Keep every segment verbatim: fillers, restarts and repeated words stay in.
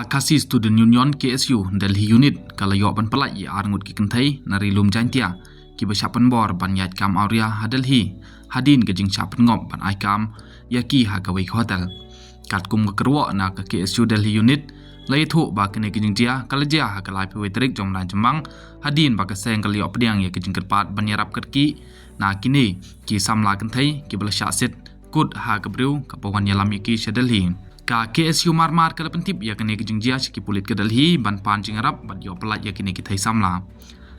Khasi Student Union, K S U, Delhi Unit ka la ïoh ban pyllait ïa arngut ki kynthei na Ri Lum Jaintia kiba shah pynbor ban ïaid kam awria ha Delhi hadien ka jingshah pynngop ban ai kam ïa ki ha kawei ka hotel. Katkum ka kyrwoh na ka K S U Delhi Unit, la ïathuh ba kane ka jingjia ka la jia ha ka laiphew wei tarik jong u bnai Jymmang, hadien ba ka seng ka la ïoh pdiang ïa ka jingkyrpad ban ïarap kyrkieh na kine ki samla kynthei kiba la shah siat kut ha ka briew kaba wan ïalam ïa ki sha Delhi. Ka K S U mar mar ka la pyntip ïa kane ka jingjia sha ki pulit ka Delhi ban pan jingïarap bad ïoh pyllait ïa kine ki thei samla.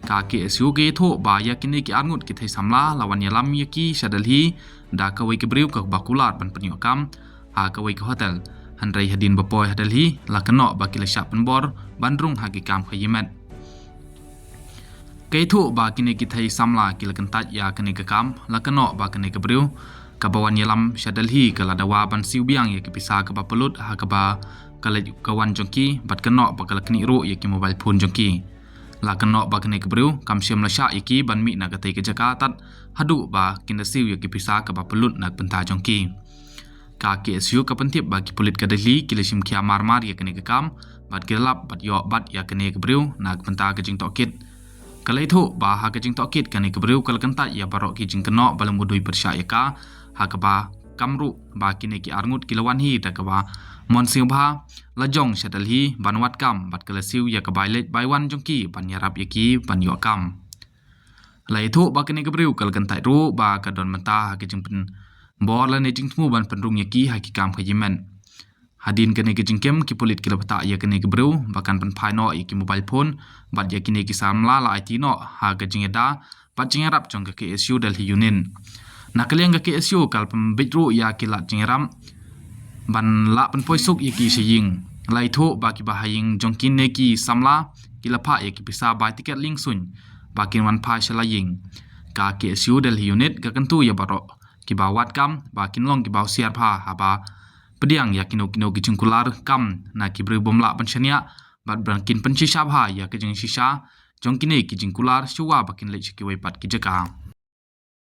Ka K S U ka ïathuh ba ïa kine ki arngut ki thei samla la wan ïalam ïa ki sha Delhi da kawei ka briew kaba kular ban pynïoh kam ha kawei ka hotel. Hynrei hadien ba poi ha Delhi, la kynnoh ba ki la shah pynbor ban rung ha ki kam khaïi met. Ka ïathuh ba kine ki thei samla ki la kyntait ïa kane ka kam, la kynnoh ba kane ka briew kaba wan ïalam sha Delhi ka la dawa ban siew biang ïa ka pisa kaba pynlut ha kaba ka leit ka wan jong ki, bad kynnoh ba ka la knieh ruh ïa ki mobile phone jong ki. La kynnoh ba kane ka briew kam shym la shah ïa ki ban mih na katei ka jaka tad haduh ba kin da siew ïa ki pisa kaba pynlut na ka bynta jong ki. Ka K S U ka pyntip ba ki pulit ka Delhi ki la shim khia mar mar ïa kane ka kam bad ki la lap bad ïoh bat ïa kane ka briew na ka bynta ka jingtohkit. Ka la ïathuh ba ha ka jingtohkit kane ka briew ka la kyntait ïa baroh ki jingkynnoh ba la mudui pyrshah ïa ka, ha kaba kam ruh ba kine ki arngut ki la wan hi da kaba mon sngewbha la jong sha Delhi ban wad kam bad ka la siew ïa ka bai leit bai wan jong ki ban ïarap ïa ki ban ïoh kam. La ïathuh ba kane ka briew ka la kyntait ruh ba ka don mynta ha ka jingpynbor lane jingthmu ban pynrung ïa ki ha ki kam khaïi met. Hadien kane ka jingkem, ki pulit ki la btah ïa kane ka briew ba kan pynphai noh ïa ki mobile phone bad ïa kine ki samla la aiti noh ha ka jingïada bad jingïarap jong ka K S U Delhi Unit. Na ka liang ka K S U ka la pynbeit ruh ïa ki lad jingïarap ban lah pynpoi suk ïa ki sha ïing. La ïathuh ba kiba ha ïing jong kine ki samla ki la phah ïa ki pisa bai tiket liengsuiñ ba kin wan phai sha la ïing. Ka K S U Delhi Unit ka kyntu ïa baroh kiba wad kam ba kin long kiba husiar bha haba pdiang ïa kino kino ki jingkular kam na ki briew bym lah ban shaniah, bad ba kin pynshisha bha ïa ka jingshisha jong kine ki jingkular shuwa ba kin leit sha kiwei pat ki jaka.